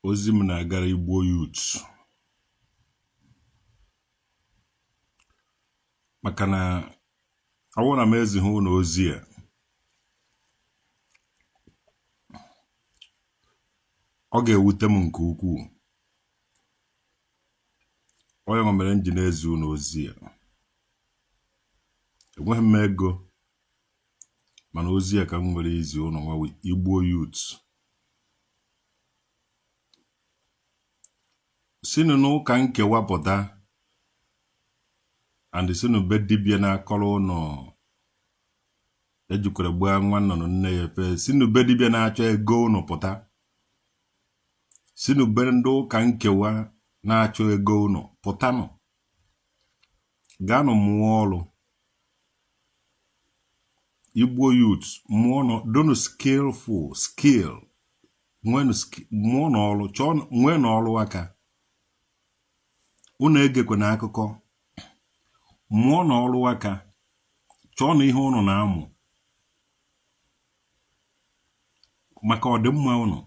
Ozi m na-agara Igbo youth maka na ọ bụrụ na m ezighị ụnụ ozi a, ọ ga-ewute m nke ukwuu. Ọ nya mere m ji na-ezi ụnụ ozi a. Enweghị m ego, mana ozi a ka m nwere izi ụnụ nwa Igbo youth. Sinụ n'ụka nkewa pụta and sinụ be dibịa na-akọrọ ụnụ ejikwara gbaa nwa nnụnụ nne ya efe. Sinụ be dibịa na-achọ ego ụnụ pụta. Sinụ be ndị ụka nkewa na-achọ ego ụnụ pụtanụ. Gaanụ mụọ ọrụ. Igbo youth, mụọnụ, dụnụ skillful skill, mụọnụ ọrụ, chọọ nweenụ ọrụ aka. Unu egekwana akụkọ. Mụọnụ ọrụ aka, chọọnụ ihe unu na-amụ maka ọdịmma unu,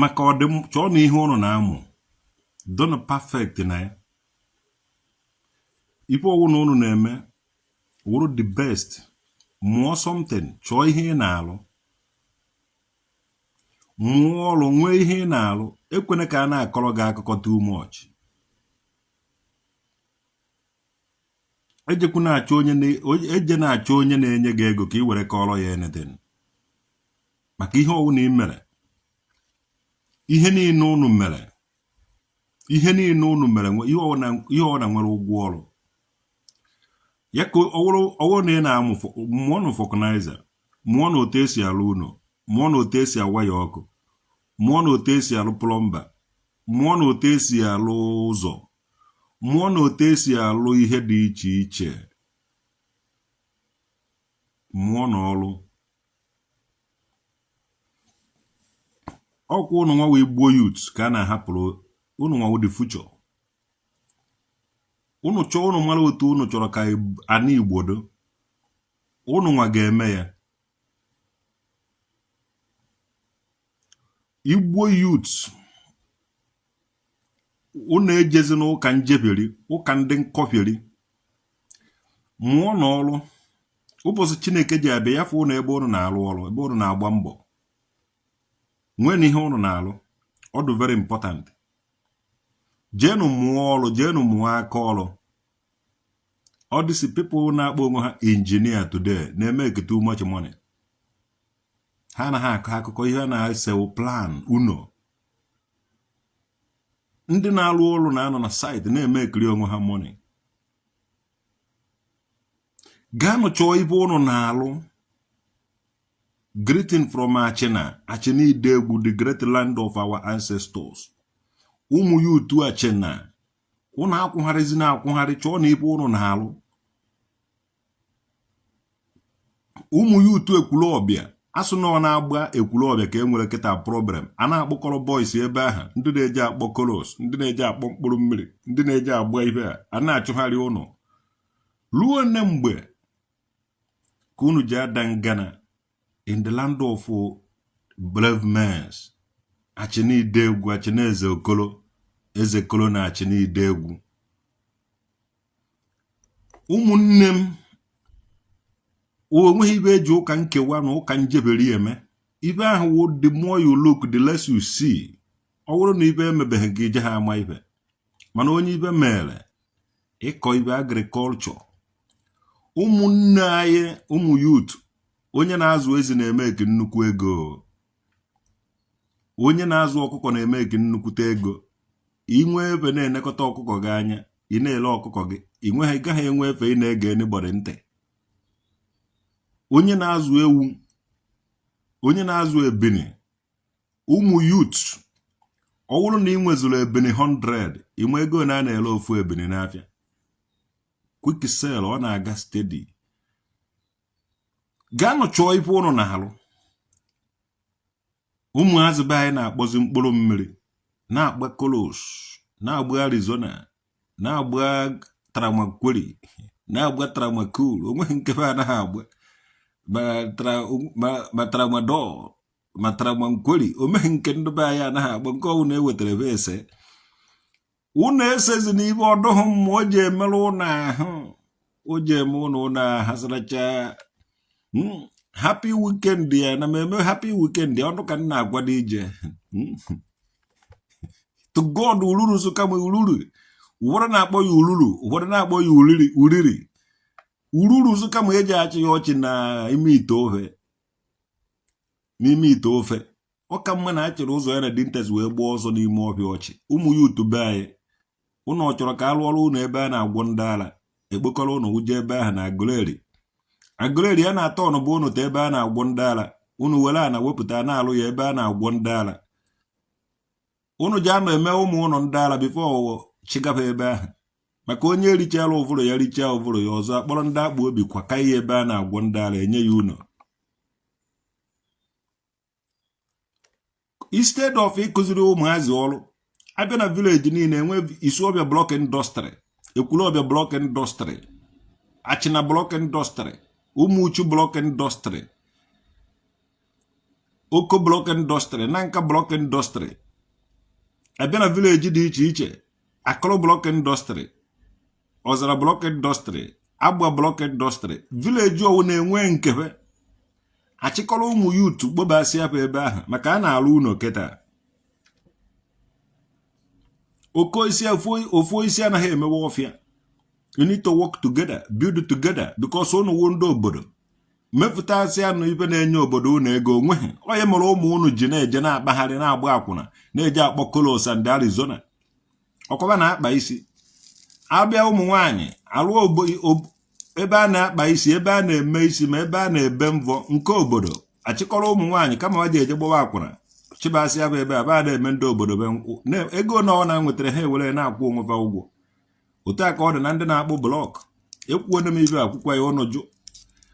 maka ọdịmma. Chọọnụ ihe unu na-amụ, dụnụ perfect na ya. Ife ọwụna unu na-eme wụrụ the best. Mụọ something, chọọ ihe ị na-alụ, mụọ ọrụ, nwee ihe ị na-alụ. Ekwena ka a na-akọrọ gị akụkọ too much. Ejekwu na-achọ onye eje na-achọ onye na-enye gị ego ka ị were kọrọ ya anything, maka ihe ọwụna ị mere, ihe niile unu mere, ihe niile unu mere, ihe ọwụna nwere ụgwọ ọrụ ya. Ka ọ wụrụ na ị na-amụ, mụọ na vulcanizer, mụọ na otu esi alụ ụlọ, mụọ na otu esi awaya ọkụ, mụọ na otu esi alụ plumber, mụọ na otu esi alụ ụzọ, mụọ na otu esi alụ ihe dị iche iche. Mụọ na ọrụ ọkwa ụnụ nwa Igbo youth ka a na-ahapụrụ ụnụ nwa the future. Ụnụ chọọ, ụnụ mara otu ụnụ chọrọ ka ana Igbo do, ụnụ nwa ga-eme ya. Igbo youth, ụnụ ejezi n'ụka njebiri, ụka ndị nkọfiri. Mụọ na ọrụ. Ụbọchị Chineke ji abịa ya fụ ụnụ ebe ụnụ na-arụ ọrụ, ebe ụnụ na-agba mbọ, nwee na ihe ụnụ na-alụ. Ọ dị very important. Jeenụ mụọ ọrụ, jeenụ mụọ aka ọrụ. All these people na-akpọ onwe ha engineer today na-emeke too much money. Ha anaghị akọ akụkọ ihe a na-esewu plan uno. Ndị na-arụ ọrụ na-anọ na site na-emekiri onwe ha money. Gaanụ chọọ ibe ụnụ na-alụ. Greeting from Achina, Achina Idegwu, the great land of our ancestors. Ụmụ youth Achina, ụnụ akwụgharịzi na-akwụgharị, chọọ na ibe ụnụ na-alụ. Ụmụ youth Ekwulọbịa, asụ na ọ na-agba Ekwulọbịa ka e nwere kịta problem. A na-akpọkọrọ boys ebe ahụ, ndị na-eji akpọ kolos, ndị na-eji akpọ mkpụrụ mmiri, ndị na-eji agba ibe a, a na-achụgharị ụnụ. Ruo nne mgbe ka unu ji ada ngana in the land of brave men, Achina Idegwu, Achina Eze Okolo, Eze Kolo na Achina Idegwu? Ụmụnne m, onweghị ibe eji ụka nkewa na ụka njeberi eme. Ibe ahụ wụ the more you look, the less you see. Ọ bụrụ na ibe emebeghị gị, ije ha ama ibe. Mana onye ibe mere ịkọ ibe agriculture, ụmụnne anyị, ụmụ youth, onye na-azụ ezi na-emeke nnukwu ego, onye na-azụ ọkụkọ na-emeke nnukwute ego. Inwe ebe na-enekọta ọkụkọ gị anya, ị na-ele ọkụkọ gị, ị nweghị, gaghị enwe efe ị na-ege anybody ntị. Onye na-azụ ewu, onye na-azụ ebini, ụmụ youth, ọ bụrụ na ị nwezuru ebini 100, inwe ego na a na-ere ofu ebini n'afịa, quick sell, ọ na-aga steady. Gaanụ chọọ ife ụnụ na-alụ. Ụmụazị be anyị na-akpọzi mkpụrụ mmiri, na-agba kolos, na-agba Arizona, na-agba tramakweri, na-agba tramakul. Onweghị nke ha anaghị agba, ma tramadol. Matara ma nkweri o meghị nke ndị be anyị anaghị agba nke ọwụ na-ewetara ebe ese. Unu esezi n'ibe ọdụghụ mma o ji emerụ ụnụ ahụ, o ji eme ụnụ ụnụ ahasaracha. Happy weekend ya na m eme happy weekend ọnụ ka m na-agwado ije. To God, ururu so kama ururu, ụfọdụ na-akpọ ya ururu, ụfọdụ na-akpọ ya uriri uriri ururu so kama eji achị ya ọchị na ime ite ofe, n'ime ite ofe. Ọ ka mma na a chịrị ụzọ ya na dintes wee gbaa ọsọ n'ime ọhịa ọchị. Ụmụ ya utu be anyị, ụnụ ọ chọrọ ka a rụọrọ ụnụ ebe a na-agwọ ndị ara, ekpokọrọ ụnụ wụje ebe ahụ na Aguleri. Aguleri a na-atọ ọnụ bụ ụnụ ta ebe a na-agwọ ndị ara. Ụnụ were ana wepụta na-alụ ya ebe a na-agwọ ndị ara. Ụnụ ji anọ eme ụmụ ụnụ ndị ara before chigaba ebe ahụ, maka onye erichara ụvụrụ ya, richaa ụvụrụ ya ọzọ, akpọrọ ndị akpụ obi kwaka ya ebe a na-agwọ ndị ara, enye ya ụlọ. Instead of ịkụziri ụmụazị ọrụ, abịa na village niile enwe Isuọbịa block industry, Ekwulọbịa block industry, Achịna block industry, Ụmụuchu block industry, Oko block industry, Nanka block industry. Abịa na village dị iche iche, Akụrụ block industry, Ọzara block industry, Agba block industry. Village ọwụ na-enwe nkebe achịkọrọ ụmụ youth kpobasị apụ ebe ahụ maka a na-alụ ụlọ kịta. Oke isi ofu isi anaghị emewe ọfịa. You need to work together, build together, because ụnụ wụ ndị obodo mepụtasị anụ ibe na-enye obodo ụnụ ego onweghị onye mere ụmụ ụnụ ji na-eje na-akpagharị, na-agba akwụna, na-eje akpọ Kolos and Arizona ọkọba na-akpa isi. Abịa ụmụ nwaanyị alụ ebe a na-akpa isi, ebe a na-eme isi, ma ebe a na-ebe mvọ nke obodo, achịkọrọ ụmụ nwaanyị kama ha ji eje gbawa akwụna, chịbasị ya bụ ebe a ba na-eme ndị obodo be nkwụ ego na ọ na nwetara ha ewere na-akwụ onwe fa ụgwọ. Otu a ka ọ dị na ndị na-akpụ block. Ekwuona m ibe akwụkwọ ya ụnụ jụ,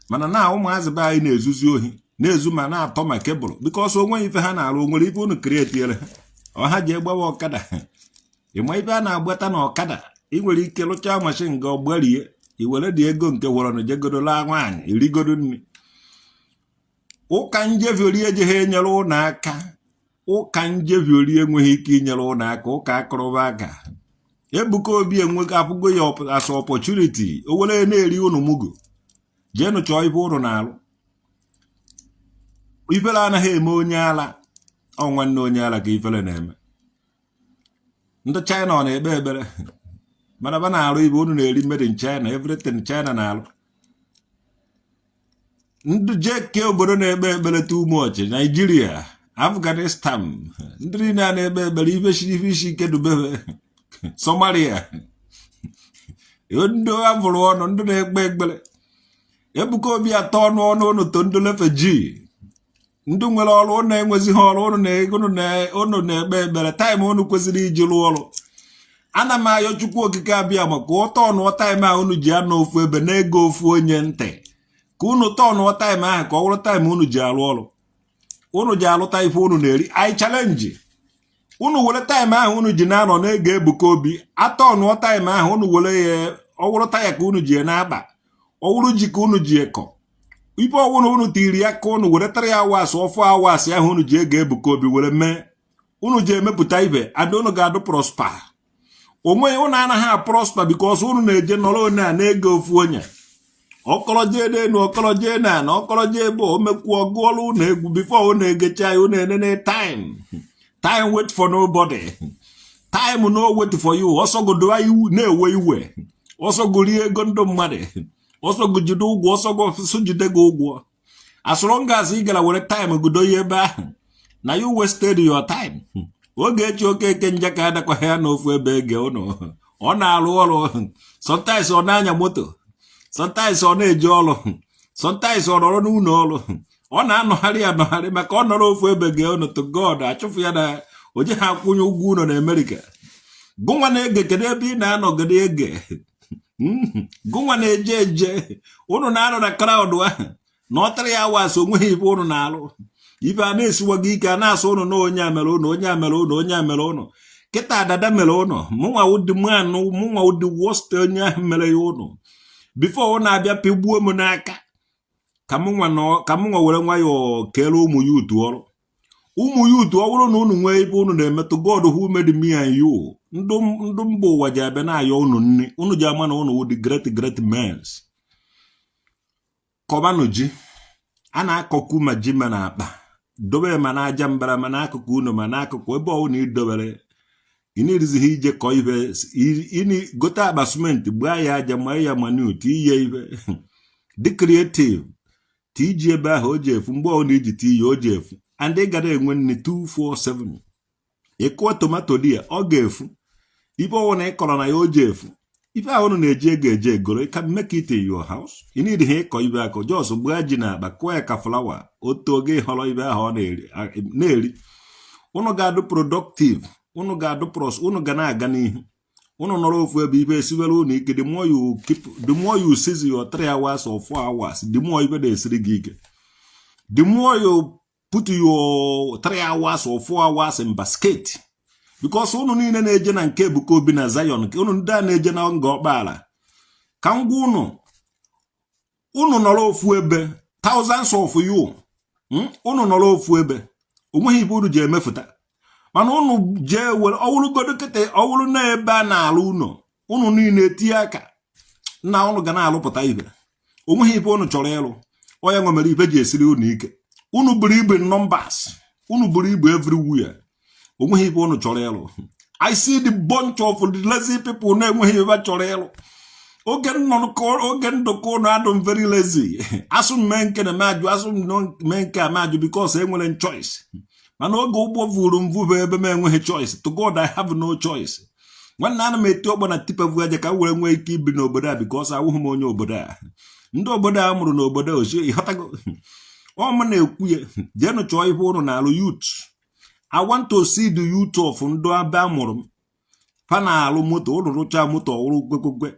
mana na ụmụazị be anyị na-ezuzi ohi, na-ezu ma na-atọ ma cable, because onweghị ife ha na-arụ. Onwere ife unu creatiere ha ọha ji egbawa ọkada? Ịma ife a na-agbata na ọkada? Ị nwere ike lụchaa machine ga ọgbarie, i were dị ego nke wọrọ jegodo laa nwaanyị, irigodo nri. Ụka njeviori ejeghị enyere ụnụ aka. Ụka njeviori enweghị ike inyere ụnụ aka. Ụka akụrụba aka Ebuka Obi enweghị apụgo ya as opportunity o were na-eri ụnụ mugu. Jeenụ chọọ ife ụnụ na-alụ. Ifere anaghị eme onye ala. Ọ nwanne onye ala ka ifere na-eme. Ndị China ọ na-ekpe ekpere, mana ba na-arụ ibe unu na-eri made in China, everything China na-alụ. Ndị jeke obodo na-ekpe ekpere too much, Nigeria, Afghanistan, ndị niile a na-ekpe ekpere, ife shiri ife isi ike dubebe Somalia, ndị abụrụ ọnụ ndị na-ekpe ekpere. Ebuka Obi atọ ọnụ ọnụ unu to ndị refugee, ndị nwere ọrụ. Ụnụ enwezighị ọrụ, ụnụ na-ekpe ekpere time ụnụ kwesịrị iji rụọ ọrụ. Ana m ayọ Chukwu Okike abịa maka ụtọ ọnụọ time ahụ unu ji anọ ofu ebe na-ege ofu onye ntị, ka unu tọnụọ time ahụ ka ọ wụrụ time unu ji arụ ọrụ, unu ji alụta ife unu na-eri. I challenge unu, were time ahụ unu ji na-anọ na-ege Ebuka Obi, atọnụọ time ahụ, unu were ya ọwụrụ taya ka unu ji na-akpa, ọwụrụ ji ka unu ji ekọ ife ọwụrụ unu tiri ya, ka unu were 3 hours or 4 hours ahụ unu ji ege Ebuka Obi were mee unu ji emepụta ibe and unu ga-adụ prosper. Onwe unu anaghị aprosper because unu na-eje nọrọ onye a na-ege ofu onye, ọkọrọ jee n'elu, ọkọrọ jee na ana, ọkọrọ jee ebe o mekwu ọgụ ọrụ unu egwu. Before unu egecha ya, unu enene time. Time wait for nobody. Time no wait for you. Ọsọgodo iwu na-ewe iwe, ọsọgo rie ego ndị mmadụ, ọsọgo jide ụgwọ, ọsọgo sojide gị ụgwọ. As long as ị gara were time gudo ya ebe ahụ na you wasted your time. Ogechi Okeke Njaka adakwaghị ya n'ofu ebe ege ụnụ. Ọ na-arụ ọrụ. Sometimes ọ na-anya moto, sometimes ọ na-eje ọrụ, sometimes ọ nọrọ n'ụlọ ọrụ. Ọ na-anọgharị anọgharị maka ọ nọrọ ofu ebe gee ụnụ. To God, achụfụ ya na oje ha akwụnye ụgwọ ụlọ na Amerịka. Gụnwa na-ege, kedu ebe ị na-anọgide ege? Gụnwa na-eje eje, ụnụ na-anọ na crowd ahụ na ọ 3 hours, onweghị ibe ụnụ na-alụ. Ibe a na-esiwago ike, a na-asụ ụnụ na onye a mere ụnụ, onye a mere ụnụ, onye a mere ụnụ. Kịta dada mere ụnụ, mụnwa ụdị manụ, mụnwa ụdị worst onye ahụ mere ya ụnụ before ụnụ abịa pịgbuo m n'aka, ka mụnwa were nwayọọ kere ụmụ ya utu ọrụ. Ụmụ youth, ọ bụrụ na unu nwee ibe unu na-emetụ, God who made me and you, ndụ ndụ mba ụwa ji abịa na-ayọ unu nri, unu ji ama na unu wụ the great great men. Kọbanụ ji a na-akọkwu, ma ji ma na akpa, dobe ma na aja mbara, ma n'akụkụ unu, ma n'akụkụ ebe ọbụla ị dobere. Ị na-erizighị ije kọọ ibe gote akpa simenti, gbaa ya aja, maa ya manure, tinye ibe dị creative, tii ji ebe ahụ, o ji efu. Mgbe ọbụla iji tii ya, o ji efu, and ị gara enwe nri 247. Ịkụọ tomato dị ya, ọ ga-efu. Ibe ọbụla ị kọrọ na ya, o ji efu. Ife ahụ unu na-eji ego eje egoro, you can make it in your house. Ị need ha ịkọ ibe akọ, just gbaa ji na akpa, kụọ ya ka flower, otu oge họrọ ibe ahụ ọ na-eri. Unu ga-adụ productive, unu ga-adụ pros, unu ga na-aga n'ihu. Unu nọrọ ofu ebe, ibe esiwere unu ike. The more you keep, the more you seize your 3 hours or 4 hours, the more ibe na-esiri gị ike. The more you put your 3 hours or 4 hours in basket, because unu niile na-eje na nke Ebuka Obi na Zion, unu ndị a na-eje na Nga Ọkpala, ka m gwa unu, unu nọrọ ofu ebe, thousands of you, Unu nọrọ ofu ebe, onweghị ibe unu ji emefụta. Mana unu jee were ọwụrụgodo kịta, ọwụrụ na ebe a na-alụ ụlọ, unu niile etinye aka na unu ga na-alụpụta ibe. Onweghị ibe unu chọrọ ịlụ. Onye nwe mere ibe ji esiri unu ike. Unu buru ibu in numbers, unu buru ibu everywhere, onweghị ibe unu chọrọ ịlụ. I see the bunch of lazy people na-enweghị ibe chọrọ ịlụ. Oge oge ndụkọ unu adụ m very lazy. Asụ m mee nke na majụ, asụ m mee nke a majụ, because enwere m choice. Mana oge ụgbọ vuru m vube ebe m enweghị choice, to God, I have no choice. Nwanne, ana m eti ọgbọ na tipper vu aja ka m were nwee ike ibi n'obodo a, because awụghị m onye obodo a. Ndị obodo a mụrụ n'obodo a ochi, ịghọtago? Ọ m na-ekwu ya. Jeenụ chọọ ihe ụnụ na-alụ, youth. I want to see the youth of ndụ abịa mụrụ m fa na-alụ moto. Ụnụ rụchaa moto, ọwụrụ kwekwe,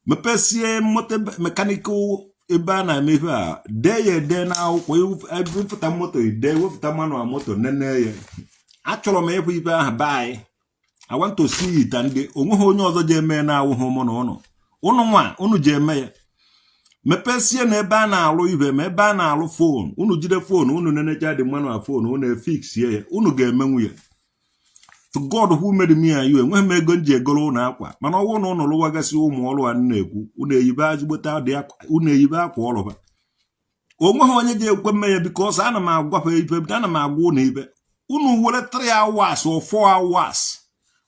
mepesie moto mechanical ebe a na-eme ihe a, dee ya ede n'akwụkwọ, wepụta moto ide, wepụta manual moto, nene ya. Achọrọ m ịhụ ibe ahụ be anyị. I want to see it, and onweghị onye ọzọ ji eme na-awụghị mụ na ụnụ. Ụnụ nwa ụnụ ji eme ya. Mepesie na ebe a na-alụ ibe, ma ebe a na-alụ phone, unu jide phone unu, nenecha dị manual phone unu, efixie ya. Unu ga-emenwu ya. To God who made me and you, enweghị m ego m ji egoro ụnụ akwa, mana ọwụ na ụnụ lụwagasị ụmụ ọrụ a na-ekwu, unu eyibe ezigbote dị akwa, unu eyibe akwa ọrụ ha. Onweghị onye ji ekwe mme ya, because ana m agwapụ ibe, ana m agwa ụnụ ibe. Unu were 3 hours or 4 hours,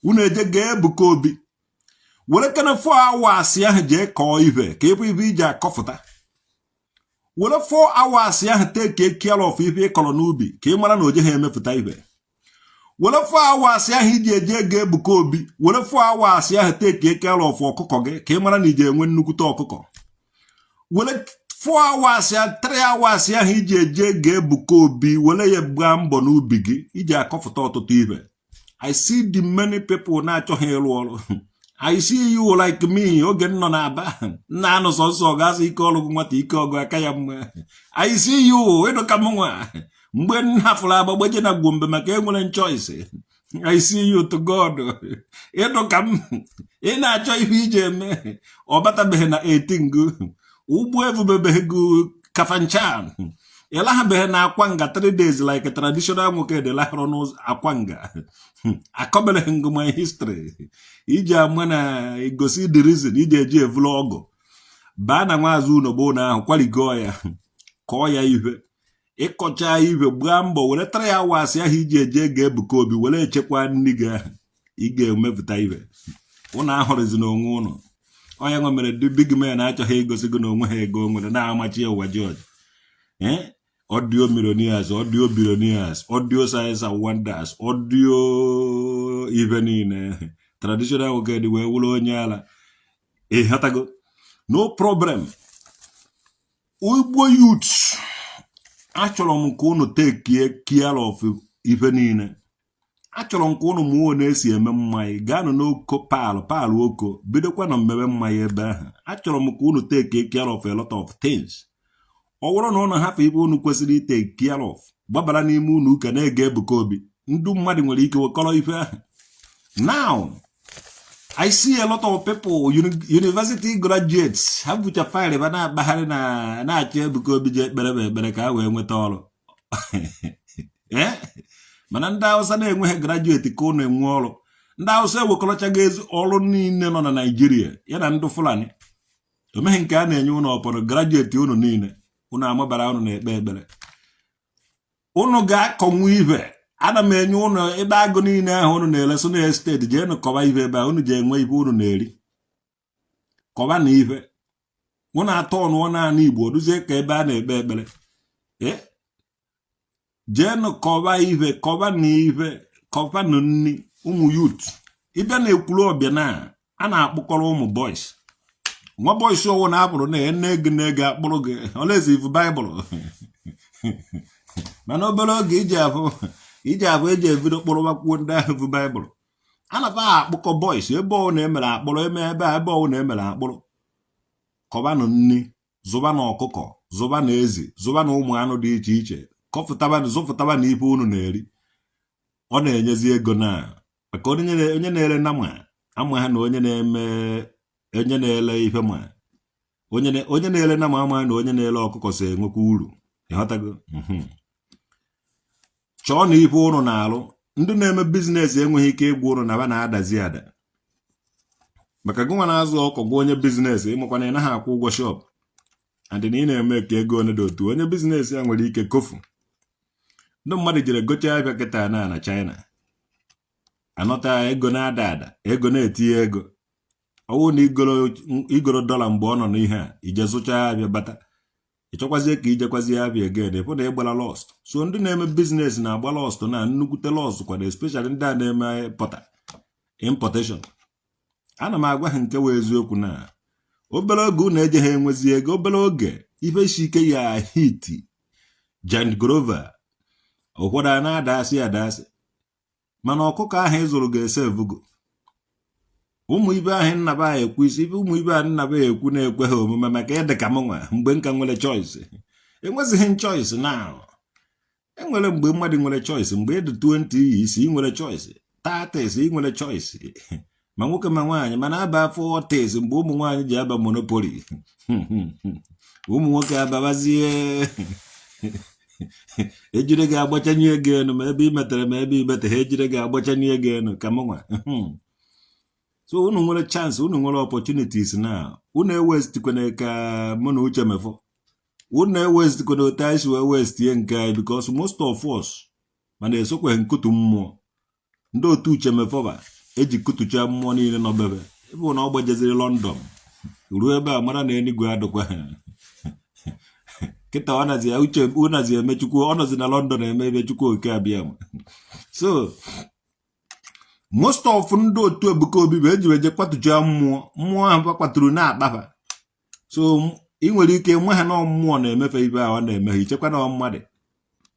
unu eje gee Ebuka Obi. Were kene 4 hours ahụ jee kọọ ibe ka ịbụ ibe iji akọfụta. Were 4 hours ahụ take care of ibe ị kọrọ n'ubi, ka ị mara na oje ha emepụta ibe. Were 4 hours ahụ iji eje ego Ebuka Obi, were 4 hours ahụ take care of ọkụkọ gị, ka ị mara na iji enwe nnukwute ọkụkọ. Were 4 hours ya, 3 hours ahụ iji eje ego Ebuka Obi, were ya gbaa mbọ n'ubi gị iji akọfụta ọtụtụ ibe. I see the many people na-achọghị ịrụ ọrụ. I see you like me. Oge m nọ n'Aba, nna anụ sọsọ gasị ike ọrụ gị, nwata ike ọgụ aka ya mma. I see you ịdụ ka m nwa mgbe m hafụrụ Aba gbeje na Gombe maka enwere choice. I see you, to God, ịdụ ka m ị na-achọ ihe iji eme. Ọ batabeghị na 18 gụ ụgbọ ebubebeghị gụ Kafanchan. Ị lahabeghị na Akwanga 3 days like a traditional nwoke dị lahụrụ n'ụzọ Akwanga. Akọbereghị ngụ my history iji ama na egosi the reason iji eji evulu ọgụ baa na nwaazị unu bụ na ahụ kwaligo ya, kọọ ya ihe, ịkọcha ibe, gbaa mbọ were 3 hours ahụ iji eje ga Ebuka Obi, were echekwa nri gị ahụ ị ga-emepụta ibe. Ụnụ ahụrụzi n'onwe ụnụ. Onye nwe mere the big man achọghị igosi gị na onwe ha ego o nwere na-amachi ya ụwa. George, eh, audio millionaires, audio billionaires, audio science and wonders, audio ibe niile, traditional nwoke dị wee wụrụ onye ala. Ịghọtago? No problem. Igbo youth, achọrọ m ka unu take care of ife niile. Achọrọ m ka unu mụọ na-esi eme mmanya. Gaanụ n'Oko, palụ palụ Oko, bidokwa na mmemme mmanya ebe ahụ. Achọrọ m ka unu take care of a lot of things. Ọ bụrụ na unu hapụ ibe unu kwesịrị itake care of, gbabara n'ime unu ụka na-ege Ebuka Obi, ndụ mmadụ nwere ike wekọrọ ife ahụ. Now I see a lot of people, university graduates, ha bucha file ba na-akpagharị na na-achọ Ebuka Obi ji ekpere bụ ekpere ka ha wee nweta ọrụ. Ee, mana ndị Hausa na-enweghị graduate ka ụnụ enwe ọrụ. Ndị Hausa ewekọrọchago ezi ọrụ niile nọ na Naijiria, ya na ndị Fulani. Omeghị nke a na-enye ụnụ ọpọrọ graduate. Ụnụ niile, ụnụ amabara, ụnụ na-ekpe ekpere, ụnụ ga-akọnwu ibe. Ana m enye ụnụ ebe agụ niile ahụ ụnụ na-elesi na estate. Jeenụ kọba ibe ebe a ụnụ ji enwe ibe ụnụ na-eri. Kọba na ibe ụnụ atọ ọnụọ naanị Igbo duzie ka ebe a na-ekpe ekpere. Jeenụ kọba ibe, kọba na ibe, kọba na nni. Ụmụ youth, ịbịa na ekwuru ọbịa na a na-akpụkọrọ ụmụ boys, nwa boys ọwụ na apụrụ na ene gị na ego akpụrụ gị olezi ifu baịbụl. Mana obere oge iji afụ eji ebido kpụrụbakwuo ndị ahụ bụ baịbụl. A na akpụkọ boys ebe ọwụ na emere akpụrụ eme ebe a, ebe ọwụ na emere akpụrụ. Kọbanụ nni, zụba na ọkụkọ, zụba na ezi, zụba na ụmụ anụ dị iche iche. Kọfụtaba, zụpụtaba na ife unu na-eri. Ọ na-enyezi ego na maka onye na-ere nama ama ha na onye na-eme, onye na-ele ife, ma onye na-ere nama ama na onye na-ele ọkụkọ so enwekwa uru. Ịghọtago? Chọọ na ife ụnụ na-alụ. Ndị na-eme business enweghị ike ịgwa ụnụ na ba na-adazi ada, maka gụnwa na-azụ ọkụ gwa onye business, ịmakwa na ị naghị akwụ ụgwọ shop and na ị na-eme ka ego one dị otu onye business ya nwere ike kofu. Ndị mmadụ jere gocha ahịa kịta na China, anọta ego na-ada ada, ego na-etinye ego. Ọwụ na igoro dọla mgbe ọ nọ n'ihe a, ije zụchaa abịa bata, ịchọkwazie ka ijekwazie abịa again, ịfụ na ịgbara loss. So ndị na-eme business na-agba loss na nnukwute loss kwado, especially ndị a na-eme importation. Ana m agwa ha nke wee eziokwu na obere oge unu eje ha enwezi ego. Obere oge ife isi ike ya hit Giant Grover, ụfọdụ a na-adasị adasị. Mana ọkụkọ ahụ ị zụrụ ga-ese evugo. Ụmụ ibe ahụ nnaba ekwu isi ibe, ụmụ ibe a nnaba ekwu na-ekwe ha omume, maka ịdị ka m nwa mgbe nka nwere choice. Enwezighị choice now. Enwere mgbe mmadụ nwere choice. Mgbe ị dị 20 isi, ị nwere choice. 30 ị nwere choice, ma nwoke ma nwaanyị. Mana aba 40, mgbe ụmụ nwaanyị ji aba monopoly, ụmụ nwoke ababazie, ejire gị agbachanye ego elu, ma ebe ị metere ma ebe ị mete ha, ejire gị agbachanye ego elu ka m nwa. So unu nwere chance, unu nwere opportunities na unu ewestikwana ka mụ na Uche Mefo. Unu ewestikwana otu anyị si wee westie nke anyị, because most of us mana esokweghị nkutu mmụọ. Ndị otu Uche Mefọba eji kutucha mmụọ niile nọ bebe ebe na ọ gbajeziri London ruo ebe a, mara na enigwe adịkwa kịta. Ọ nazi ya uche ọ nazi eme Chukwu, ọ nọzi na London eme ebe Chukwu Oke abịa. So most of ndị otu Ebuka Obi bụ eji eje kwatucha mmụọ. Mmụọ ahụ kwaturu na-akpafa. So ị nwere ike nwe ha na mmụọ na-emefe ibe ahụ ọ na-eme ha, ichekwa na mmadụ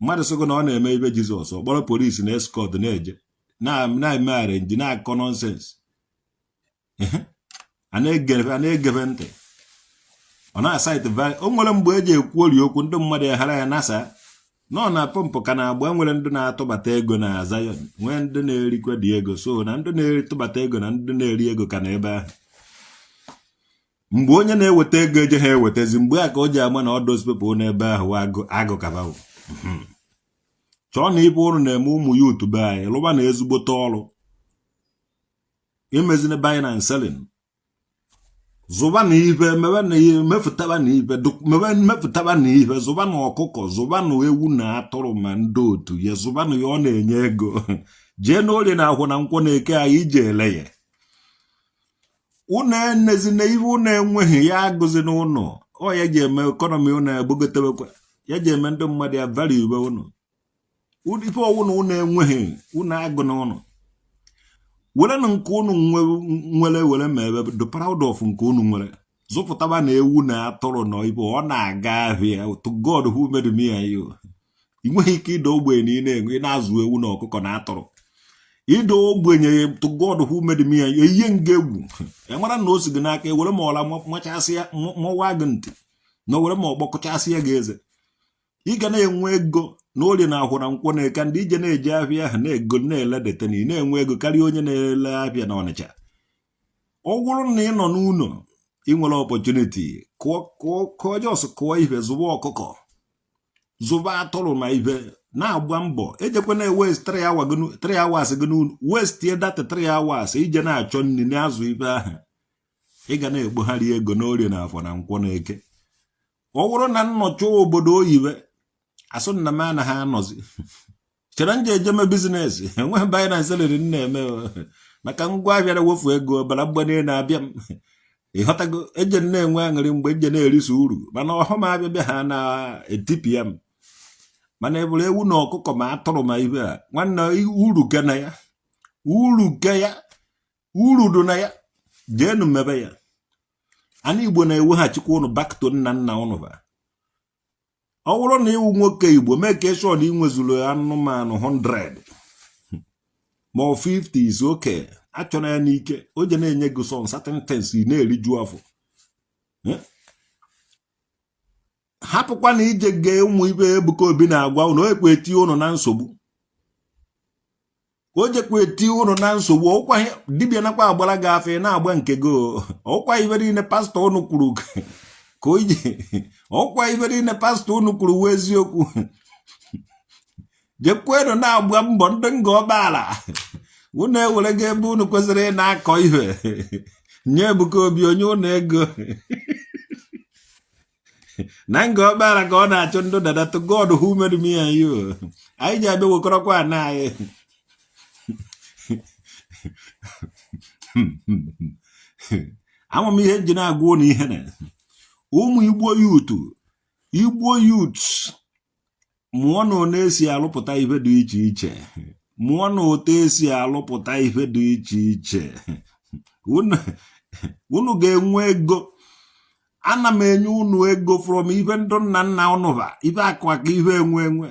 mmadụ sịgo na ọ na-eme ibe Jizọs. Ọ kpọrọ polisi na escort na-eje na-eme arrange, na-akọ nonsense, a na-egebe ntị, ọ na-asaịtị. O nwere mgbe eji ekwu ori okwu, ndị mmadụ eghara ya nasa nọ na pọmpụ ka na-agba. Nwere ndị na-atụbata ego na Zion, nwee ndị na-erikwa dị ego. So na ndị na-etụbata ego na ndị na-eri ego ka na ebe ahụ. Mgbe onye na-eweta ego eje ha ewetazi, mgbe a ka o ji ama na ọdụ people n'ebe ahụ agụ agụ kabawo. Chọọ na ibe ụrụ na-eme ụmụ ya otu be anyị lụba na ezigbote ọrụ imezina buying and selling. Zụba na ibe, mewe na ihe, mefụtaba na ibe, mefụtaba na ibe, zụba na ọkụkọ, zụba na ewu na atụrụ, ma ndị otu ya zụba na ya, ọ na-enye ego. Jee n'orie na akwụ na nkwọ na eke anyị iji ele ya. Unu enezina ihe unu enweghị ya agụzi n'ụlọ. Ọ ya ji eme economy unu egbogotewekwa, ya ji eme ndị mmadụ ya value unu. Ife ọwụ na unu enweghị, unu agụ n'ụlọ. Werenụ nke unu nwere were ma ebe the proud of nke unu nwere. Zụpụtaba na ewu na atụrụ na ibe ọ na-aga ahịa. To God who made me and you, ị nweghị ike ịda ogbenye na ị na-enwe, ị na-azụ ewu na ọkụkọ na atụrụ. Ịda ogbenye, to God who made me and you, eyihe nga egwu enwara na o si gị n'aka. Ewere ma ọla machasị ya mụwa gị ntị na were ma ọgbakọchasị ya gị eze. Ị ga na-enwe ego na orie na ahụ na nkwọ na eka ndị ije na-eje ahịa ahụ na-ego na-ele dete na ị na-enwe ego karịa onye na-ele ahịa na Ọnịcha. Ọ bụrụ na ị nọ n'ụlọ, ị nwere opportunity, kụọ kụọ kụọ, just kụọ ife, zụba ọkụkọ, zụba atụrụ ma ife. Na-agba mbọ, ejekwana waste 3 hours gị n'unu, waste that 3 hours ije na-achọ nri na-azụ ibe ahụ. Ị ga na-ekpogharị ego n'Orie na Afọ na Nkwọ na Eke. Ọ bụrụ na nnọchi obodo oyibo, asụ nna m anaghị anọzi chere nje ejeme business. Enweghị buying and selling m na-eme maka ngwa ahịa na-ewefu ego, ọbara mgbali na-abịa m. Ịghọtago? Eje m na-enwe aṅụrị mgbe nje na-erisa uru, mana ọhụm abịa bịa ha na-etipịa m. Mana ebụrụ ewu na ọkụkọ ma atụrụ ma ibe a, nwanne, uru ke na ya, uru ke ya, uru dị na ya. Jeenu mebe ya. Ana Igbo na-eweghachikwa ụnụ back to nna nna ụnụ ba. Ọ bụrụ na ịwụ nwoke Igbo, mee ka sure na ị nwezuru anụmanụ 100 ma ọ 50 is okay. Achọrọ ya n'ike, o je na-enye gị some certain things, ị na-eriju afọ. Hapụkwa na ije gee ụmụ ibe Ebuka Obi na-agwa ụnụ ekwe etinye ụnụ na nsogbu. O jekwa eti ụnụ na nsogbu. Ọkwa dibịa nakwa agbara gị afọ, ị na-agba nke gị. Ọkwa ibe niile pastọ ụnụ kwuru ka o ji, ọkwa ibe niile pastọ ụnụ kwuru wee eziokwu. Jekwenụ na-agba mbọ. Ndị Nga Ọkpala, unu ewere gị ebe unu kwesịrị ị na-akọ ihe nye Ebuka Obi, onye ụnụ ego na Nga Ọkpala ka ọ na-achụ ndụ dada. To God who made me and you, anyị ji abịa wekọrọkwa ana anyị. Ama m ihe nji na-agwa ụnụ ihe na ụmụ Igbo youth, Igbo youth, mụọ na one esi alụpụta ihe dị iche iche, mụọ na otu esi alụpụta ihe dị iche iche. Unu ga-enwe ego. Ana m enye unu ego from ife ndụ nna nna unu ba, ife akụ akụ, ife enwe enwe,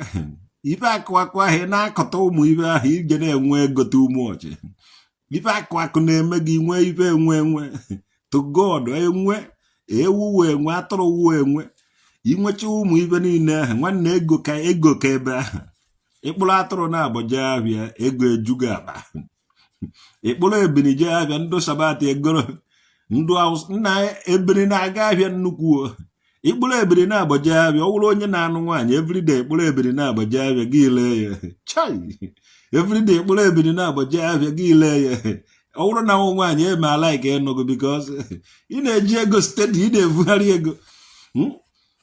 ife akụ akụ ahụ. Ị na-akọta ụmụ ife ahụ, ije na-enwe ego too much. Ife akụ akụ na-eme gị nwee ife enwe enwe. To God, enwe ewu wee enwe, atụrụ wee enwe, inwecha ụmụ ife niile ahụ, nwanne, ego ka ego ka ebe ahụ. Ịkpụrụ atụrụ na-abọ jee ahịa, ego ejugo akpa. Ịkpụrụ ebini jee ahịa, ndụ sabat egoro ndụ nna ebini na-aga ahịa nnukwu. Ịkpụrụ ebini na-abọ jee ahịa, ọ wụrụ onye na-anụ nwaanyị, everyday ịkpụrụ ebini na-abọ jee ahịa, gị lee ya. Chai, everyday ịkpụrụ ebini na-abọ jee ahịa, gị lee ya. Ọ bụrụ na nwa nwaanyị eme ala ka ịnụgụ, because ị na-eji ego steady, ị na-evugharị ego.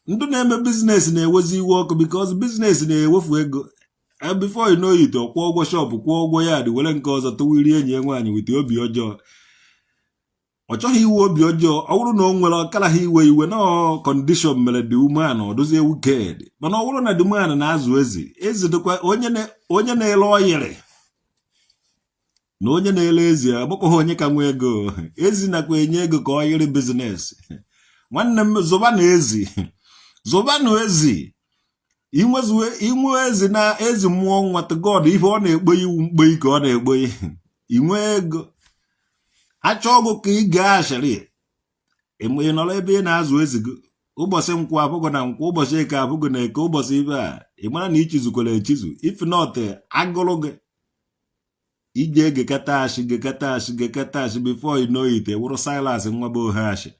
Ndị na-eme business na-ewezi iwe ọkụ because business na-ewefu ego. Before you know it, ọ kwụọ ụgwọ shop, kwụọ ụgwọ ya dị, were nke ọzọ tụwiri enyi ya nwaanyị wite obi ọjọọ. Ọ chọghị iwe obi ọjọọ. Ọ bụrụ na o nwere ọkara ha iwe iwe na condition mere dị umeanụ, ọ dozie wicked. Mana ọ bụrụ na dị umeanụ na-azụ ezi, ezi dịkwa onye na-ele ọyịrị na onye na-ele ezi agbakọghị onye ka nwee ego. Ezi nakwa enye ego ka ọyịrị business. Nwanne m, zụba na ezi, zụba na ezi. Inwe ezi na ezi mmụọ nwa, to God, ihe ọ na-ekpo iwu mkpoi ka ọ na-ekpo. Inwe ego, achọ ọgụ ka ị gaa ashịrị. Ị nọrọ ebe ị na-azụ ezi gị, ụbọchị Nkwụ abụghị na Nkwụ, ụbọchị Eke abụghị na Eke, ụbọchị ibe a, ị mara na ichizukwara echizu. If not, agụrụ gị ije egekata ashị, gekata ashị, gekata ashị, before you know it, wụrụ Silas nwa bụ ohe ashị.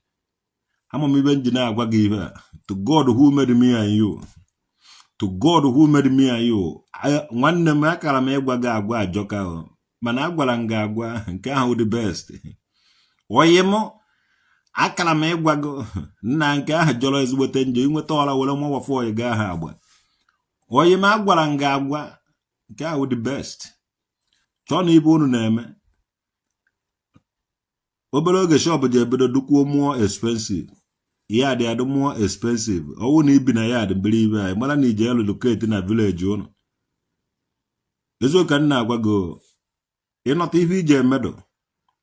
Ama m ibe nji na-agwa gị ibe a. To God who made me and you, to God who made me and you, nwanne m, akara m ịgwa gị agwa ajọka, mana agwara m gị agwa nke ahụ the best. Oyi m, akara m ịgwa gị nna nke ahụ jọrọ ezigbote njọ. Inweta ọra were mawafụ oyi gị ahụ agba. Oyi m, agwara m gị agwa nke ahụ the best. Chọọ na ibe unu na-eme. Obere oge, shop ji ebido dukwuo more expensive, ya dị adị more expensive. Ọwụ na ibi na ya dị mbere ibe anyị, mara na ije relocate na village ụnụ. Eziokwu ka m na-agwa gị. Ịnọta ihe iji emedụ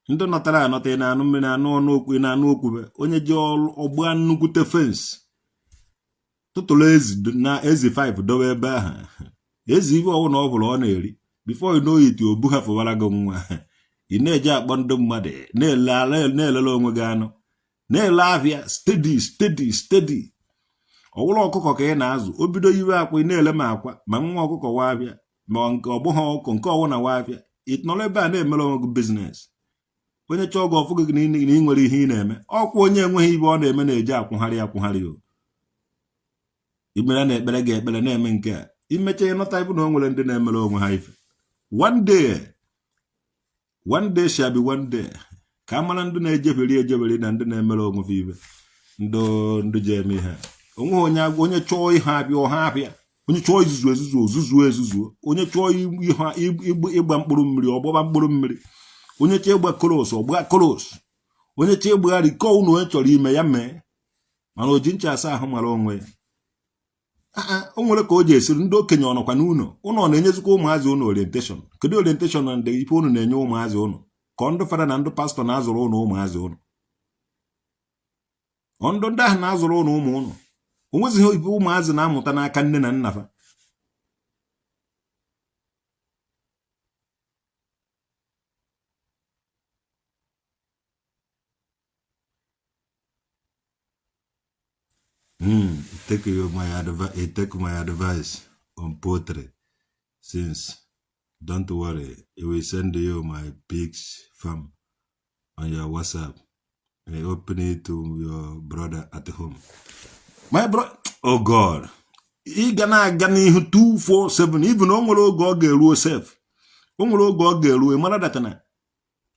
ndị nọtara anọta, ị na-anụ mmiri, anụ ọnụ okwu, ị na-anụ okwube onye ji ọgba nnukwute fence tụtụrụ ezi na ezi 5 dobe ebe ahụ. Ezi ife ọwụ na ọ bụla ọ na-eri, before you know it, o bu ha fụwara gị nwa. Ị na-eji akpọ ndị mmadụ na-elele onwe gị anụ, na-ele ahịa steady, steady, steady. Ọwụrụ ọkụkọ ka ị na-azụ, o bido yiwe akwa, ị na-ele ma akwa ma nwa ọkụkọ wa abịa, ma nke ọbụghị ọkụkọ nke ọwụ na wa abịa. Ị nọrọ ebe a na-emere onwe gị business. Onye chọọ gị, ọfụ gị na ị nwere ihe ị na-eme. Ọkwa onye enweghị ibe ọ na-eme na-eji akwụgharị akwụgharị. O imere na ekpere gị ekpere na-eme nke a. Imecha ịnọta ịbụ na o nwere ndị na-emere onwe ha ife. One day, one day shall be one day, ka a mara ndị na-ejeberi ejeberi na ndị na-emere onwe ha ife. Ndị ndị ji eme ihe onweghị onye onye chọọ ihe abịa ọha abịa, onye chọọ izuzu ezuzu ozuzuo ezuzuo, onye chọọ ihe ịgba mkpụrụ mmiri ọgbaba mkpụrụ mmiri, onye chọọ ịgba kolos ọgba kolos, onye chọọ ịgbagharị ke ụnụ onye chọrọ ime ya mee. Mana o ji ncha asa ahụ mara onwe ya. O nwere ka o ji esiri ndị okenye ọ nọkwa n'ụlọ ụnụ ọ na-enyezikwa ụmụazị ụnụ orientation? Kedu orientation na ndị ife ụnụ na-enye ụmụazị ụnụ? Ka ndị fada na ndị pastọ na-azụrụ ụnụ ụmụazị ụnụ, ndụ ndị ahụ na-azụrụ ụnụ ụmụ ụnụ, o nwezighị ife ụmụazị na-amụta n'aka nne na nna fa. Take my advice on poultry since don't worry, I will send you my pigs farm on your WhatsApp and open it to your brother at home. My bro, oh God, ị ga na-aga n'ihu 247. Even o nwere oge ọ ga-eruo sef, o nwere oge ọ ga-eruo mara that na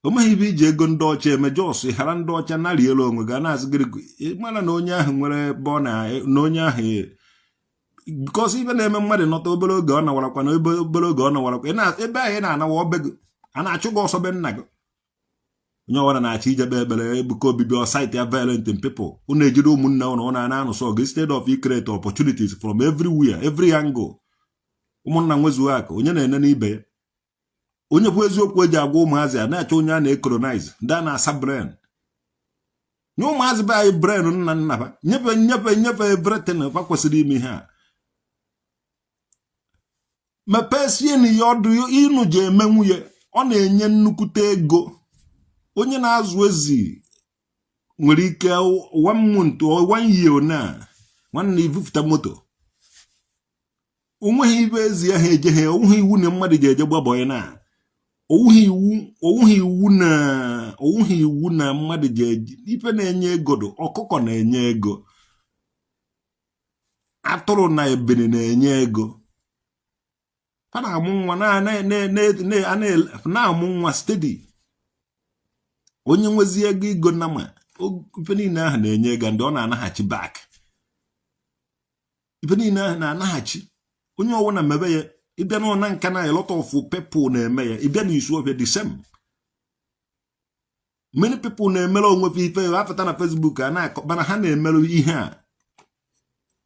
o meghị ibe iji ego ndị ọcha eme. Just ghara ndị ọcha narị elu onwe ga na-azụ gịrị mara na onye ahụ nwere ebe ọ na na onye ahụ, because ibe na-eme mmadụ nọta obere oge ọ nawarakwa na obere oge ọ nawarakwa ebe ahụ ị na-anawa ọbe gị, a na-achụ gị ọsọ be nna gị. Onye ọbụla na-achọ ijebe ekpere Ebuka Obibi ọ cite ya violent in people. Unu ejide ụmụnne ụnụ ụnụ na-anụsọ ọgụ instead of create opportunities from everywhere, every angle. Ụmụnna nwezuo akụ, onye na-ene n'ibe ya, onye bụ eziokwu eji agwa ụmụazị a na-achọ onye a na-ecolonize, ndị a na-asa brain nye ụmụazị be anyị, brain nna nna ha nyefe nyefe nyefe everything fa kwesịrị ime. Ihe a mepesie na ya ọdụ ịnụ ji eme nwunye, ọ na-enye nnukwute ego. Onye na-azụ ezi nwere ike one month or one year na nwanne ibupụta moto. Onweghị ibe ezi ahụ ejeghe, onweghị iwu na mmadụ ji eje gbabọ ya na onweghị iwu, onweghị iwu na onweghị iwu na mmadụ ji eje. Ife na-enye ego dị, ọkụkọ na-enye ego, atụrụ na ebene na-enye ego. Ha na-amụ nwa, na-amụ nwa steady. Onye nwezi ego igo nama, ife niile ahụ na-enye ego, ndị ọ na-anaghachi back, ife niile ahụ na-anaghachi. Onye ọwụna mebe ya, ịbịa n'ọna nka na a lot of people na-eme ya. Ịbịa n'isu ọbịa, the same, many people na-emere onwe fa ife. Apụta na Facebook a na-akọ, mana ha na-emerụ ihe a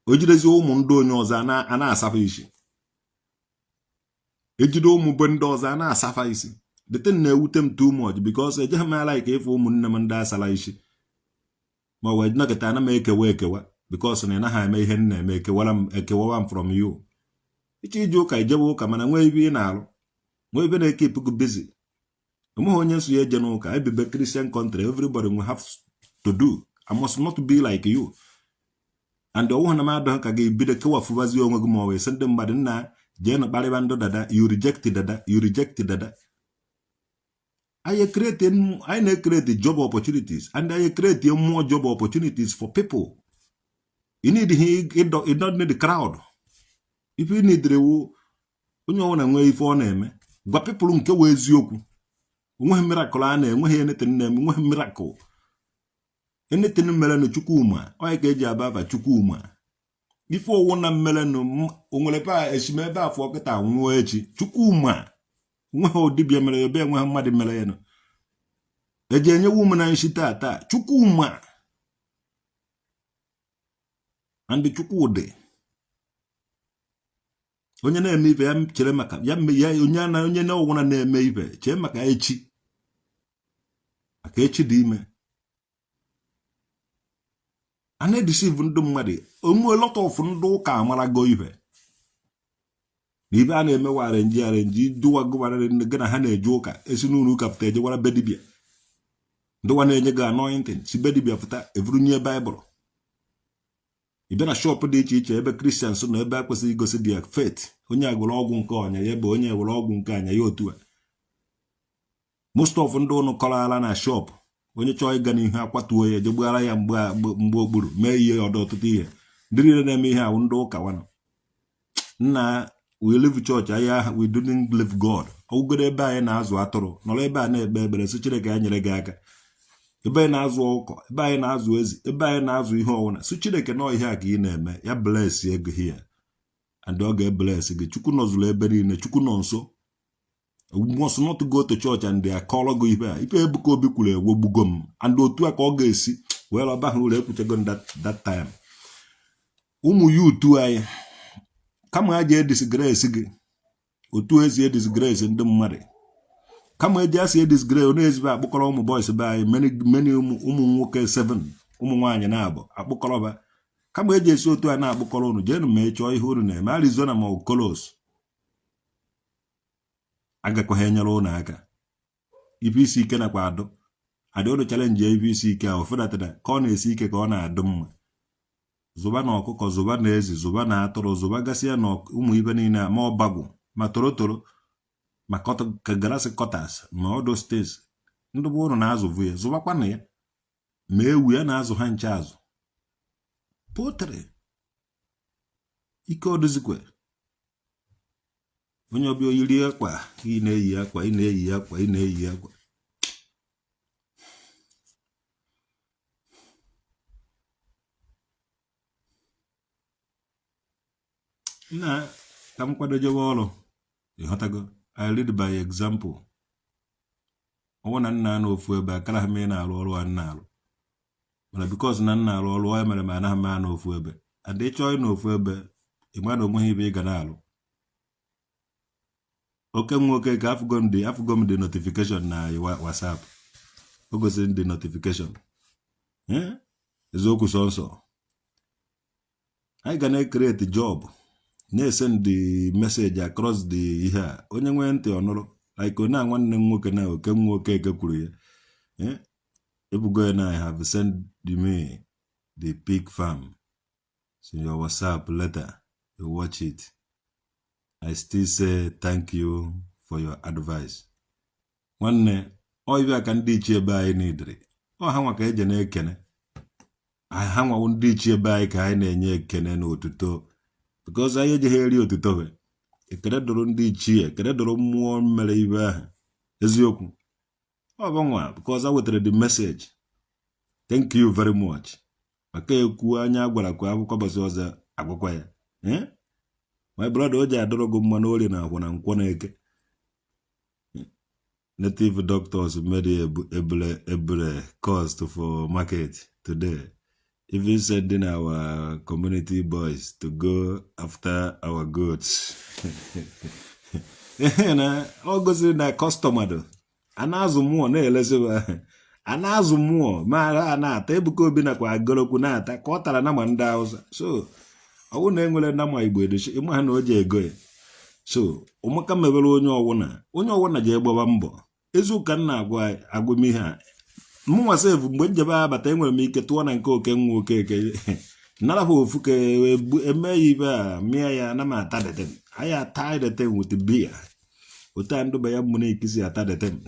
o jidezi ụmụ ndị onye ọzọ a na-asafa isi, ejide ụmụ be ndị ọzọ a na-asafa isi. The thing na-ewute m too much because ejeghị m ala ka ịfụ ụmụnne m ndị asala isi ma ọ wee nọkịta ana m ekewa ekewa because na ị naghị eme ihe m na-eme. Ekewara m, ekewawa m from you. Ịchọ ije ụka, ijebe ụka, mana nwee ebe ị na-arụ, nwee ebe na-ekeep gị busy. Onweghị onye nso ya eje n'ụka ebibe. Christian country, everybody will have to do. I must not be like you and ọnwụ na m adọghị ka gị bido kewafụbazi onwe gị ma ọ wee sị ndị mmadụ nna jee na kparịba ndụ dada. You reject dada, you reject dada. Anyị create, anyị na-create job opportunities and anyị create more job opportunities for people. You need, you don't need the crowd. If you need wu onye ọbụla nwee ife ọ na-eme, gwa people nke wee eziokwu. Onweghị miracle a na-enweghị anything na-eme, enweghị miracle anything mere na Chukwuma onye ka eji aba afa Chukwuma. Ife owu na mmerenụ o nwere ebe a esi m ebe afọ kịta nwụọ echi. Chukwuma nweghị dibịa mere ebe, enweghị mmadụ mere ya nụ eji enyewu m na nshi taa taa. Chukwuma and Chukwudị, onye na-eme ife ya chere maka ya ya onye na onye na ọwụna na-eme ife chee maka echi, maka echi dị ime. A na-edeceive ndị mmadụ onwe. Lot of ndị ụka amarago ife na ibe a na-emewa arrange arrange dụwa gụwara gị na ha na-eje ụka, esi n'ụlọ ụka pụta ejewara be dibịa. Ndụwa na-enye gị anointing, si be dibịa pụta evurunye baịbụl. Ị bịa na shop dị iche iche ebe Christians nọ, ebe a kwesịrị igosi their faith, onye a gwere ọgwụ nke ọnya ya ebe, onye were ọgwụ nke anya ya otu a. Most of ndị ụnụ kọrọ ala na shop, onye chọọ ịga n'ihu akwatuo ya, ejegbugara ya mgbe mgbe okpuru mee ihe ọdọ. Ọtụtụ ihe ndị niile na-eme ihe ahụ ndị ụka nwanụ nna. We leave church anyị ahụ, we didn't leave God. Ọgwụgoro ebe anyị na-azụ atụrụ, nọrọ ebe a na-ekpe ekpere, sị Chineke ya nyere gị aka. Ebe anyị na-azụ ọkụkọ, ebe anyị na-azụ ezi, ebe anyị na-azụ ihe ọwụna, sị Chineke nọ ihe a ka ị na-eme, ya bless ego here and ọ ga-ebless gị. Chukwu nọzụrụ ebe niile, Chukwu nọ nso. You must not go to church and akọrọ gị ife a. Ife Ebuka Obi kwuru ewegbugo m, and otu a ka ọ ga-esi wee ọba ha uru. Ekwuchego m that time. Ụmụ youth anyị, kama ha ji edisgrace gị otu esi edisgrace ndị mmadụ, kama eji asị edisgrace onye ezigbo akpụkọrọ ụmụ boys be anyị, many many ụmụ nwoke 7, ụmụ nwaanyị na-abụ akpụkọrọba, kama eji esi otu a na-akpụkọrọ unu, jeenu ma ị chọọ ihe unu na-eme. Arizona ma ọ Kolos agakwaghị enyere ụnụ aka. Ife isi ike nakwa adụ adị ụnụ challenge ife isi ike ahụ fedatara ka ọ na-esi ike ka ọ na-adụ mma. Zụba na ọkụkọ, zụba na ezi, zụba na atụrụ, zụba gasịa na ụmụ ibe niile, ma ọbagwụ, ma torotoro, ma grass cutters, ma ọdụ states ndị bụ ụnụ na-azụvu ya, zụbakwa na ya, ma ewu ya na-azụ ha nche, azụ poultry. Ike ọdụzikwe onye ọbịa oyiri akwa ị na-eyi, akwa ị na-eyi, akwa ị na-eyi akwa. Na ka m kwadojewe ọrụ, ịghọtago? I lead by example. Ọnwụ na nna anọ ofu ebe akara m ị na-arụ ọrụ a nna arụ, mana because na nna arụ ọrụ ya mere m anaghị m anọ ofu ebe. And ịchọọ ịnọ ofu ebe, ị ma na onweghị ibe ị ga na-alụ. Oke nwoke ka afụgo m dị notification na WhatsApp, o gosiri ndị notification. Eziokwu sọnsọ anyị ga na-ecreate job, na-esend the message across the ihe a. Onye nwee ntị ọnụrụ, like onye a nwanne m nwoke na oke nwoke eke kwuru ya. Ebugo ya na I have sent me the pig farm. So your WhatsApp later, you watch it. I still say thank you for your advice. Nwanne, ọ ibe ka ndị ichie ebe anyị nidiri ọ ha nwa ka eje na-ekene ha nwawo ndị ichie ebe anyị ka anyị na-enye ekene na otuto, because anyị ejighị eri otuto be. Ekene dụrụ ndị ichie, ekene dụrụ mmụọ mere ibe ahụ. Eziokwu ọ bụ nwa because I wetara the message. Thank you very much. Maka ekwu anya gwara kwa akwụkwọ bọsị ọzọ agwakwa ya. My brother, o ji adọrọ gị mma n'orie na akwụ na nkwọ na eke. Native doctors made ebule ebule cost for market today, even sending our community boys to go after our goods. Na ọ gosiri na customer do a na-azụ mmụọ na-elesiba, a na-azụ mmụọ ma a na-ata. Ebuka Obi nakwa agorokwu na-ata ka ọ tara nama ndị Hausa. So ọ bụrụ na enwere nama Igbo edochi, ịma ha na o ji ego ya. So ụmụka mebere onye ọwụna, onye ọwụna ji egbaba mbọ. Eziụka m na-agwa agwa m ihe a mụnwa sef. Mgbe njebe abata, enwere m ike tụọ na nke oke nwa okeke nara ha ofu ka eme ya ibe a mịa ya na m ata deten anyị ata deten with beer. Otu a ndụba ya mmụrụ ikisi ata deten,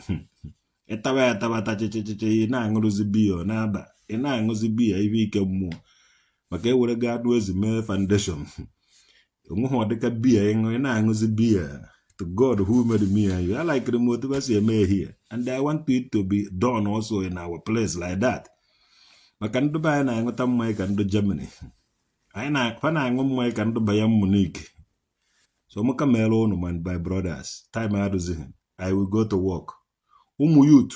ịtaba ya tabata chichichichi, ị na-aṅụrụzi biya, ọ na-aba, ị na-aṅụzi biya ibe ike mmụọ, maka ewere ga anụ ezi mee foundation onweghị ọ dịka biya ịṅụ, ị na-aṅụzi biya. To God who made me and you, I like the otu si eme here and I want it to be done also in our place like that. Maka ndị be anyị na-aṅụta mmanya ka ndị Germany anyị na na-aṅụ mmanya ka ndị Bayern Munich. So mụka mere ụnụ, my brothers, time adụzighị. I will go to work. Ụmụ youth,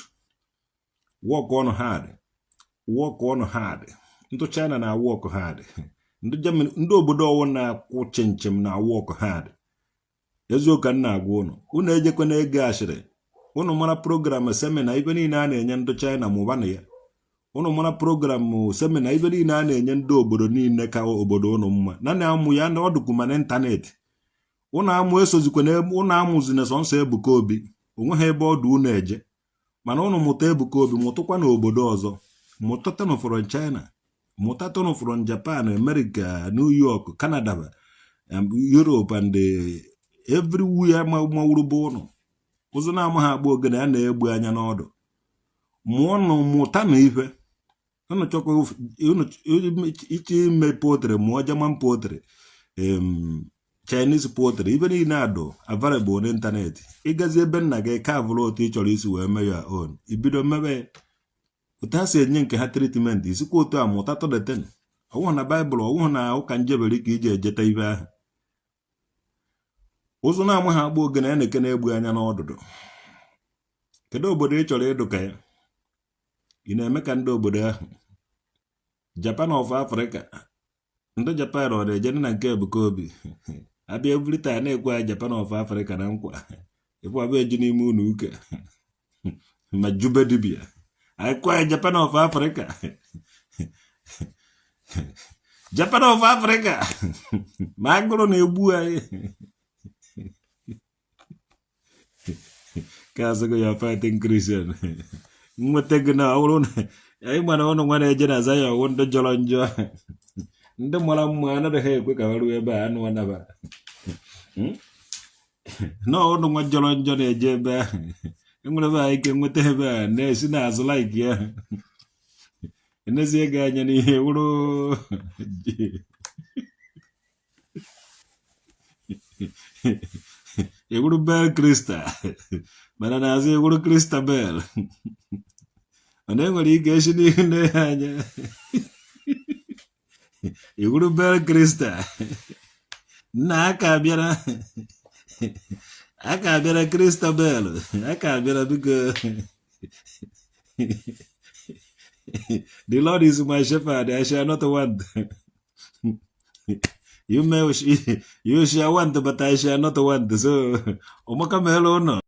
work on hard, work on hard. Ndị China na work hard, ndị Germany, ndị obodo ọwụ na-akwụ chinchin na work hard. Eziokwu m na-agwa ụnụ, unu ejekwana ego ashịrị. Ụnụ mara program seminar ibe niile a na-enye ndị China, mụba na ya. Ụnụ mara program seminar ibe niile a na-enye ndị obodo niile ka obodo ụnụ mma na na-amụ ya na ọdụkwu ma n'ịntanetị. Ụnụ amụ esozikwana, ụnụ amụzina sọnsọ Ebuka Obi, onweghị ebe ọdụ ụnụ eje. Mana ụnụ mụta Ebuka Obi, mụtụkwa n'obodo ọzọ, mụtatanụ from China, mụtatanụ from Japan, America, New York, Canada, Europe and everywhere mawuru bụ ụnụ ụzọ na-ama ha akpọ ogene a na-egbu anya n'ọdụ. Mụọnụ, mụtanụ ife unu chọkwa iche ime poultry, mụọ German poultry. Chinese pottery, ibe niile adụ available n'ịntanetị. Ị gazi ebe nna gị ka vụrụ otu ị chọrọ isi wee mee your own, ibido mebe ya otu ha si enye nke ha treatment, isikwa otu a mụta tọdeten. Ọwụghị na Baịbụl, ọwụghị na ụka njeberi ka iji ejeta ibe ahụ. Ụzụ na-amaghị agba ogene ya na-eke na-egbu anya n'ọdụdụ. Kedu obodo ị chọrọ ịdụ ka ya? Ị na-eme ka ndị obodo ahụ, Japan of Africa. Ndị Japan ọ na-eje na nke Ebuka Obi abịa every time na-ekwe ya Japan of Africa na nkwa ịfụ abịa eji n'ime ụlọ ụka ma jube dibia anyị kwa ya Japan of Africa, Japan of Africa, ma agụrụ na-egbu anyị ka asịgo ya fighting Christian nweta gị na ọ bụrụ na anyị gbara ụnụ nwa na-eje na Zion wụ ndị jọrọ njọ, ndị mara mma anaghị ekwe ka ha ruo ebe a anụ anaba na ụnụ nwa jọrọ njọ na-eje ebe ahụ. Enwere ebe a ike nweta ebe a na-esi n'azụ like ya enezie gị anya n'ihe wụrụ ewuru Bel Krista, mana n'azụ ewuru Christabel, mana enwere ike esi n'ihu nne ha anya ewuru Bel Krista nna aka bịara aka bịara Christabel aka bịara. Biko, the Lord is my shepherd, I shall not want. You may, you shall want, but I shall not want. So, ụmụka meela ụnọ.